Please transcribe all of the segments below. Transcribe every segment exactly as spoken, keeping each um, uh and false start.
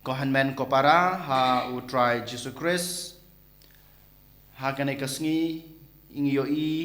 Ko hynmen ko para ha U Trai Jisu Khrist, ha kane ka sngi ngi ïohi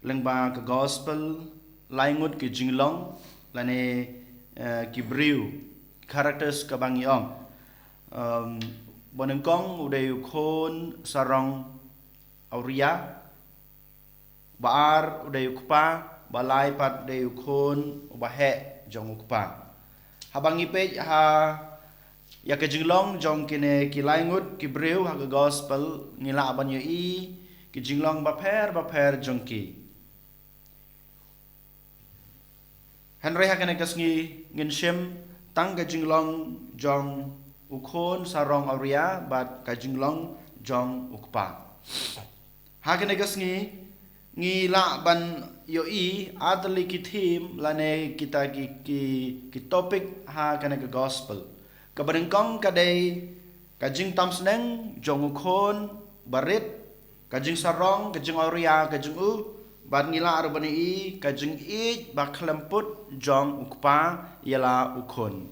lyngba ka gospel, lai ngut ki jinglong lane, eh, ki briew, characters kaba ngi ong. Um, ba nyngkong u dei u khun sarong awria, ba ar u dei u kpa, ba lai pat u dei u khun uba heh jong u kpa. Haba ngi peit ha ïa ka jinglong jong kine ki lai ngut ki briew ha ka gospel, ngi lah ban ïohi ki jinglong bapher bapher jong ki. Hynrei ha kane ka sngi ngin shim tang ka jinglong jong u khun sarong awria bad ka jinglong jong u kpa. Ha kane ka sngi ngi lah ban ïohi ar tylli ki theme lane kita ki, ki, ki topic ha kane ka gospel. Kaba nyngkong ka dei ka jingtam sneng jong u khun barit, ka jingsarong, ka jingawria ka jong u, bad ngi lah ruh ban ïohi ka jingïeit ba khlem put jong u kpa ïa la u khun.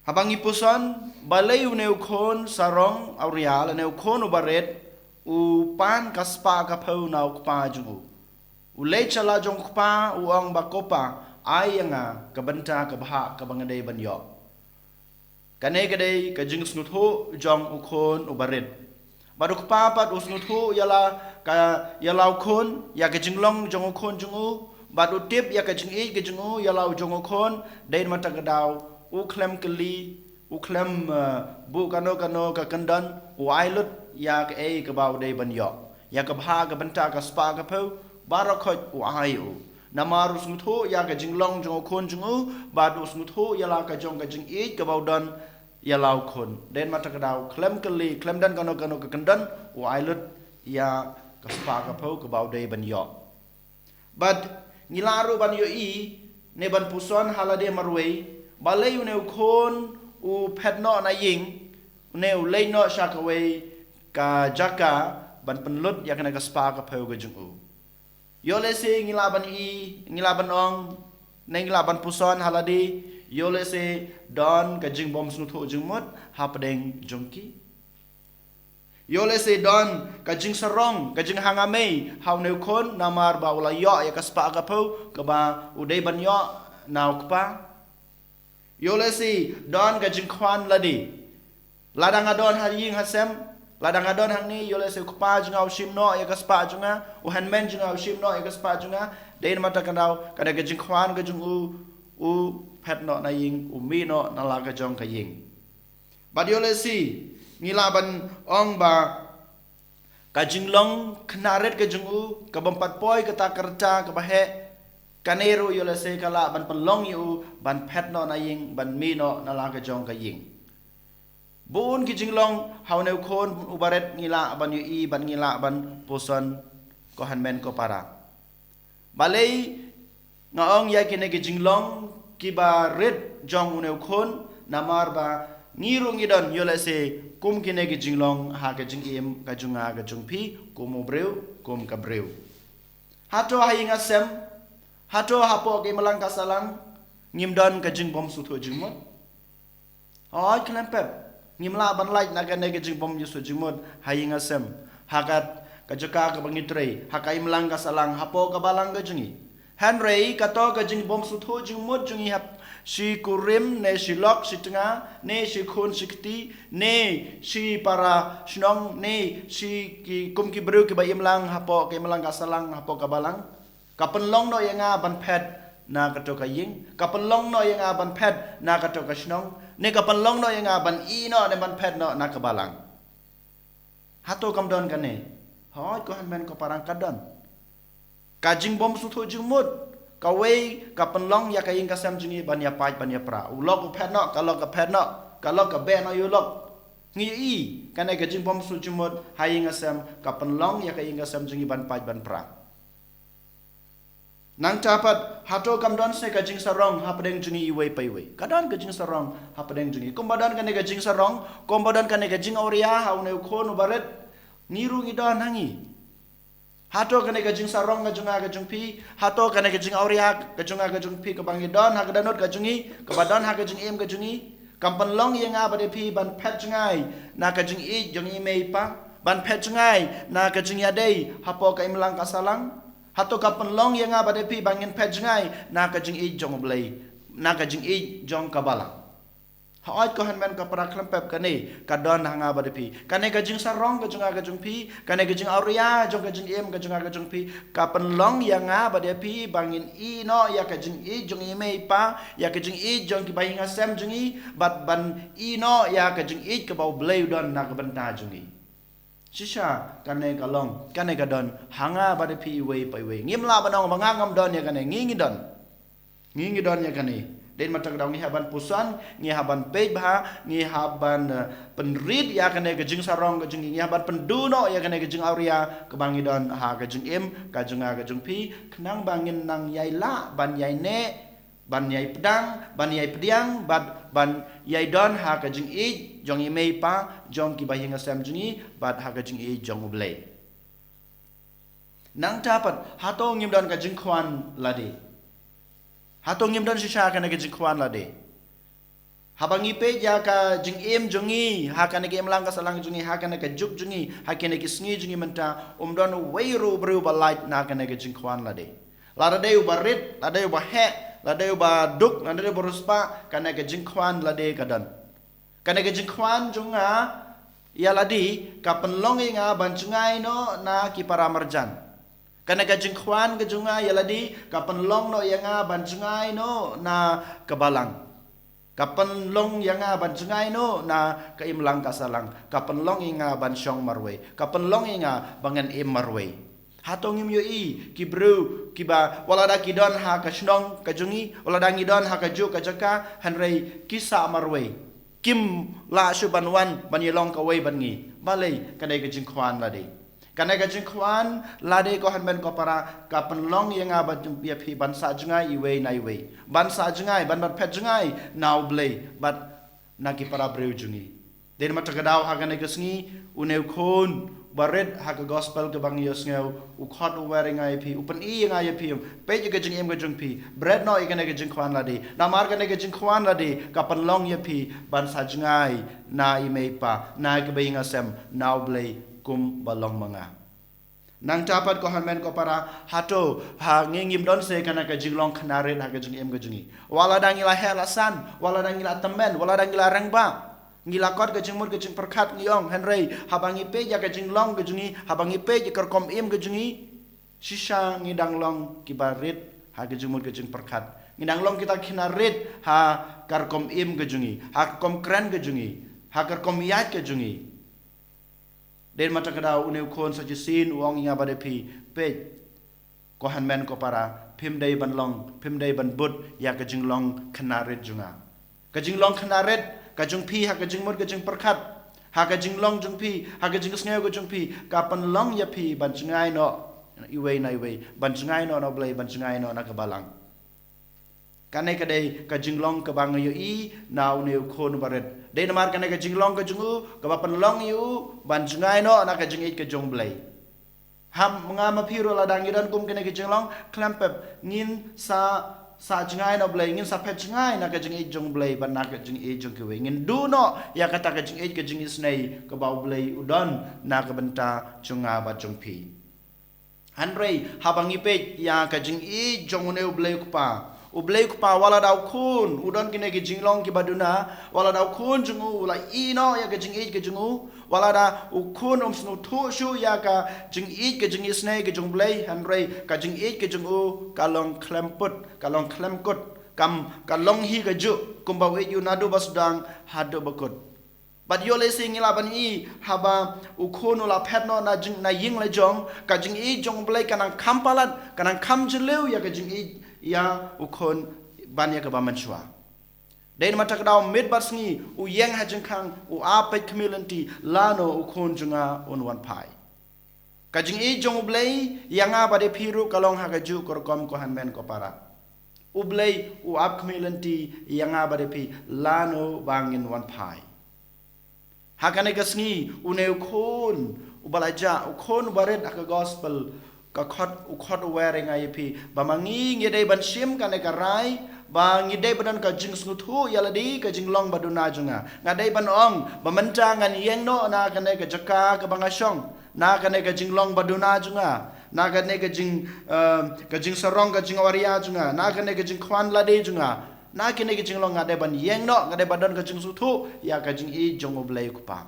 Haba ngi puson, balei une u khun sarong awria lane u khun uba rit u pan ka spah ka phew na u kpa jong u. U leit sha la jong u kpa, u ong ba, "Ko pa, ai ïa nga ka bynta ka bhah kaba nga dei ban ïoh." Kane ka dei ka jingsngewthuh jong u khun uba rit. Bad u kpa pat u sngewthuh ïa la ka, ïa la u khun, ïa ka jinglong jong u khun jong u, bad u tip ïa ka jingïeit ka jong u ïa la u jong u khun, dei namar kata ka daw u khlem kylli, u khlem, eh, buh kano kano ka kyndon, u ai lut ïa kaei kaba u dei ban ïoh. Ïa ka bhah ka bynta ka spah ka phew, baroh khoit u ai u. Namar u sngewthuh ïa ka jinglong jong u khun jong u, bad u sngewthuh ïa la ka jong ka jingïeit kaba u don ïa la u khun. Dei namar kata ka daw khlem kylli, khlem don kano kano ka kyndon, u ai lut ïa ka spah ka phew kaba u dei ban ïoh. Bad ngi lah ruh ban ïohi ne ban puson ha lade marwei, balei une u khun u phet noh na ïing, ne u leit noh sha kawei ka jaka ban pynlut ïa kane ka spah ka phew ka jong u. Ïoh lehse ngi lah ban i, ngi lah ban ong, ne ngi lah ban puson ha lade, ïoh lehse don ka jingbym sngewthuh jingmut hapdeng jong ki. Ïoh lehse don ka jingsarong, ka jinghangmei ha une u khun namar ba u la ïoh ïa ka spah ka phew kaba u dei ban ïoh na u kpa. Ïoh lehse don ka jingkhwan lade. Lada nga don ha ïing ha sem, lada nga don hangne, ïoh lehse u kpa jong nga u shim noh ïa ka spah jong nga, u hynmen jong nga u shim noh ïa ka spah jong nga, dei namar kata ka daw, kane ka jingkhwan ka jong u, u phet noh na ïing, u mih noh na la ka jong ka ïing. Bad ïoh lehse ngi lah ban ong ba ka jinglong khynnah rit ka jong u, kabym pat poi kata ka rta kaba heh, kane ruh ïoh lehse ka lah ban pynlong ïa u ban phet noh na ïing, ban mih noh na la ka jong ka ïing. Bun ki jinglong ha une u khun uba rit ngi lah ban ïohi bad ngi lah ban puson, ko hynmen ko para. Balei nga ong ïa kine ki jinglong kiba rit jong une u khun, namar ba ngi ruh ngi don ïoh lehse kum kine ki jinglong ha ka jingim ka jong nga ka jong phi, kum u briew, kum ka briew. Hato ha ïing ha sem, hato hapoh ka imlang ka sahlang, ngim don ka jingbym sngewthuh jingmut? Hooid khlem pep. Ngim lah ban lait na kane ka jingbym sngewthuh jingmut ha ïing ha sem, ha ka, ka jaka kaba ngi trei, ha ka imlang ka sahlang, hapoh ka balang ka jong ngi. Hynrei kato ka jingbym sngewthuh jingmut jong ngi hap shi kurim, ne shi lok shi tnga, ne shi khun shi kti, ne shi para shnong, ne shi ki kum ki briew kiba imlang hapoh ka imlang ka sahlang, hapoh ka balang. Ka pynlong noh ïa nga ban phet na kato ka ïing, ka pynlong noh ïa nga ban phet na kato ka shnong, ne ka pynlong noh ïa nga ban ïeh noh ne ban phet noh na ka balang. Hato kam don kane? Hooid ko hynmen ko para, ka don. Ka jingbym sngewthuh jingmut, kawei ka pynlong ïa ka ïing ka sem jong ngi ban ïa pait ban ïa pra. U lok u phet noh, ka lok ka phet noh, ka lok ka beh noh ïa u lok. Ngi ïohi, kane ka jingbym sngewthuh jingmut ha ïing ha sem, ka pynlong ïa ka ïing ka sem jong ngi ban pait ban pra. Nangta pat, hato kam don seh ka jingsarong hapdeng jong ngi iwei pa iwei? Ka don ka jingsarong hapdeng jong ngi. Kumba don kane ka jingsarong, kumba don kane ka jingawria ha une u khun uba rit, ngi ruh ngi don ha ngi. Hato kane ka jingsarong ka jong nga ka jong phi, hato kane ka jingawria ka jong nga ka jong phi, kaba ngi don ha ka dohnud ka jong ngi, kaba don ha ka jingim ka jong ngi, kam pynlong ïa nga bad ïa phi ban phet jngai na ka jingïeit jong i mei i pa, ban phet jngai na ka jingïadei hapoh ka imlang ka sahlang? Hato ka pynlong ïa nga bad ïa phi ba ngin phet jngai na ka jingïeit jong U Blei, na ka jingïeit jong ka Balang? Hooid ko hynmen ko para, khlem pep kane ka don ha nga bad ïa phi. Kane ka jingsarong ka jong nga ka jong phi, kane ka jingawria jong ka jingim ka jong nga ka jong phi, ka pynlong ïa nga bad ïa phi ba ngin ïehnoh ïa ka jingïeit jong i mei i pa, ïa ka jingïeit jong kiba ïing ha sem jong ngi, bad ban ïehnoh ïa ka jingïeit kaba U Blei u don na ka bynta jong ngi. Shisha kane ka long, kane ka don ha nga bad ïa phi iwei pa iwei. Ngim lah ban ong ba nga ngam don ïa kane, ngi ngi don. Ngi ngi don ïa kane. Dei namar kata ka daw ngi hap ban puson, ngi hap ban peit bha, ngi hap ban, eh, pynrit ïa kane ka jingsarong ka jong ngi, ngi hap ban pynduh noh ïa kane ka jingawria kaba ngi don ha ka jingim ka jong nga ka jong phi, khnang ba ngin nang ïai lah ban ïai neh, ban ïai pdiang, ban ïai pdiang, bad ban ïai don ha ka jingïeit jong i mei i pa, jong kiba ïing ha sem jong ngi, bad ha ka jingïeit jong U Blei. Nangta pat, hato ngim don ka jingkhwan lade? Hato ngim don shisha kane ka jingkhwan lade? Haba ngi peit ïa ka jingim jong ngi ha kane ka imlang ka sahlang jong ngi, ha kane ka juk jong ngi, ha kine ki sngi jong ngi mynta, um don uwei ruh u briew ba lait na kane ka jingkhwan lade. Lada dei uba rit, lada dei uba heh, lada dei uba duk, lada dei uba riewspah, kane ka jingkhwan lade ka don. Kane ka jingkhwan jong nga ïa lade ka pynlong ïa nga ban jngai noh na ki para marjan. Kane ka jingkhwan ka jong nga ïa lade ka pynlong noh ïa nga ban jngai noh na ka Balang. Ka pynlong ïa nga ban jngai noh na ka imlang ka sahlang. Ka pynlong ïa nga ban shong marwei. Ka pynlong ïa nga ba ngan im marwei. Hato ngim ïohi ki briew kiba wat lada ki don ha ka shnong ka jong ngi, wat lada ngi don ha ka juk ka jaka, hynrei ki sah marwei. Kim lah shuh ban wan ban ïalong kawei bad ngi. Balei? Ka dei ka jingkhwan lade. Kane ka jingkhwan lade ko hynmen ko para, ka pynlong ïa nga bad ïa phi ban sah jngai iwei na iwei, ban sah jngai, ban, ban phet jngai na U Blei bad na ki para briew jong ngi. Dei namar kata ka daw ha kane ka sngi, une u khun barit ha ka gospel kaba ngi ïohsngew, u khot u wer ïa nga ïa phi, u pyni ïa nga ïa phi, peit ïa ka jingim ka jong phi, bret noh ïa kane ka jingkhwan lade. Namar kane ka jingkhwan lade ka pynlong ïa phi ban sah jngai na i mei i pa, na kiba ïing ha sem, na U Blei, kumba long ma nga. Nangta pat ko hynmen ko para, hato ha ngi ngim don seh kane ka jinglong khynnah rit ha ka jingim ka jong ngi? Wat lada ngi la heh la san, wat lada ngi la tymmen, wat lada ngi la rangbah, ngi la kot ka jingmut ka jingpyrkhat, ngi ong, hynrei haba ngi peit ïa ka jinglong ka jong ngi, haba ngi peit ïa ka rukom im ka jong ngi, shisha ngi dang long kiba rit ha ka jingmut ka jingpyrkhat. Ngi dang long kita ki khynnah rit ha ka rukom im ka jong ngi, ha ka rukom kren ka jong ngi, ha ka rukom ïaid ka jong ngi. Dei namar kata ka daw une u khun sa shisien u ong ïa nga bad ïa phi, peit ko hynmen ko para, phim dei ban long, phim dei ban bud ïa ka jinglong khynnah rit jong nga. Ka jinglong khynnah rit ka jong phi ha ka jingmut ka jingpyrkhat, ha ka jinglong jong phi, ha ka jingsngew ka jong phi, ka pynlong ïa phi ban jngai noh iwei na iwei, ban jngai noh na U Blei, ban jngai noh na ka Balang. Kane ka dei ka jinglong kaba nga ïohi na une u khun barit. Dei namar kane ka jinglong ka jong u kaba pynlong ïa u ban jngai noh na ka jingïeit ka jong U Blei. Haba nga ma phi ruh lada ngi don kum kane ka jinglong, khlem pep, ngin sa, sa jngai na U Blei, ngin sa phet jngai na ka jingïeit jong U Blei bad na ka jingïeit jong kiwei. Ngin duh noh ïa kata ka jingïeit ka jingisynei kaba U Blei u don na ka bynta jong nga bad jong phi. Hynrei haba ngi peit ïa ka jingïeit jong une U Blei u Kpa, U Blei u Kpa, wat lada u khun u don kine ki jinglong kiba duna, wat lada u khun jong u u la ïehnoh ïa ka jingïeit ka jong u, wat lada u khun um sngewthuh shuh ïa ka jingïeit ka jingisynei ka jong U Blei, hynrei ka jingïeit ka jong u ka long khlem put, ka long khlem kut, kam, ka long hi kajuh kumba u ïeit ïa u naduh ba sdang haduh ba kut. Bad ïoh lehse ngi lah ban i, haba u khun u la phet noh na jing, na ïing la jong, ka jingïeit jong U Blei ka nang kham palat, ka nang kham jylliew ïa ka jingïeit ïa u khun ban ïa kaba mynshuwa. Dei namar kata ka daw miet bad sngi u ïeng ha jingkhang, u ap peit khmih lynti, lano u khun jong nga un wan phai. Ka jingïeit jong U Blei ïa nga bad ïa phi ruh ka long ha kajuh ka rukom ko hynmen ko para. U Blei u ap khmih lynti ïa nga bad ïa phi, lano ba ngin wan phai. Ha kane ka sngi une u khun uba la jah, u khun uba rit ha ka gospel, Ka khot, u khot u wer ïa nga ïa phi ba ma ngi ngi dei ban shim kane ka rai, ba ngi dei ban don ka jingsngewthuh ïa lade, ka jinglong ba duna jong nga. Nga dei ban ong ba mynta ngan ïeng noh na kane ka jaka kaba nga shong, na kane ka jinglong ba duna jong nga, na kane ka jing, eh, ka jingsarong, ka jingawria jong nga, na kane ka jingkhwan lade jong nga, na kane ka jinglong. Nga dei ban ïeng noh, nga dei ban don ka jingsngewthuh ïa ka jingïeit jong U Blei U Kpa.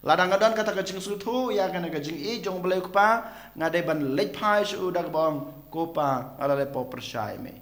Lada nga don kata ka jingsngewthuh ïa kane ka jingïeit jong U Blei U Kpa, nga dei ban leit phai sha u da kaba ong, Ko Pa, nga la leh pop pyrshah ïa me.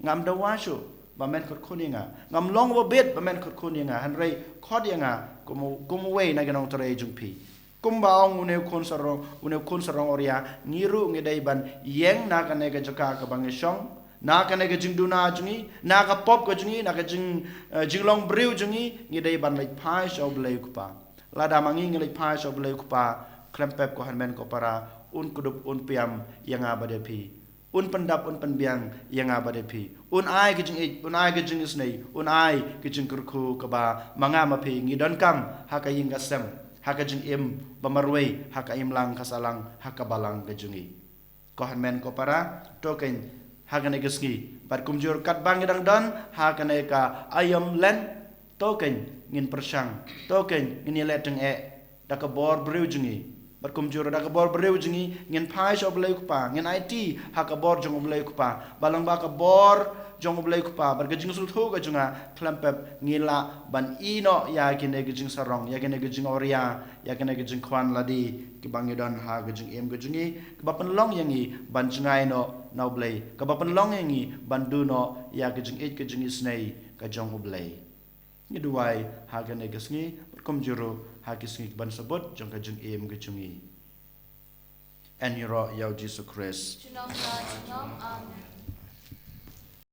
Ngam dawa shuh ba men kyrkhu ïa nga, ngam long ba bit ba men kyrkhu ïa nga, hynrei khot ïa nga kum u, kum uwei na ki nongtrei jong phi. Kumba ong une u khun sarong, une u khun sarong awria, ngi ruh ngi dei ban ïeng na kane ka jaka kaba ngi shong, na kane ka jingduna jong ngi, na ka pop ka jong ngi, na ka jing, eh, jinglong briew jong ngi, ngi dei ban leit phai sha U Blei U Kpa. Lada ma ngi ngi leit phai sha U Blei U Kpa, khlem pep ko hynmen ko para, un kdup un piam ïa nga bad ïa phi. Un pyndap un pynbiang ïa nga bad ïa phi. Un ai ka jingïeit, un ai ka jingisynei, un ai ka jingkyrkhu kaba ma nga ma phi ngi donkam ha ka ïing ka sem, ha ka jingim ba marwei, ha ka imlang ka sahlang, ha ka balang ka jong ngi. Ko hynmen ko para, to kein ha kane ka sngi bad kumjuh katba ngi dang don ha kane ka aïom Lent, to kein ngin pyrshang, to kein ngin ïaleh tyngeh da ka bor briew jong ngi. Bad kumjuh da ka bor briew jong ngi ngin phai sha U Blei U Kpa, ngin aiti ha ka bor jong U Blei U Kpa, ba lyngba ka bor jong U Blei U Kpa bad ka jingsngewthuh ka jong nga, khlem pep ngi lah ban ïeh noh ïa kine ki jingsarong, ïa kine ki jingawria, ïa kine ki jingkhwan lade kiba ngi don ha ka jingim ka jong ngi, kaba pynlong ïa ngi ban jngai noh na U Blei, kaba pynlong ïa ngi ban duh noh ïa ka jingïeit ka jingisynei ka jong U Blei. Ngi duwai ha kane ka sngi bad kumjuh ha ki sngi kiban sa bud jong ka jingim ka jong ngi. Yn ïaroh ïa U Jisu Khrist. Junom ka junom. Amen.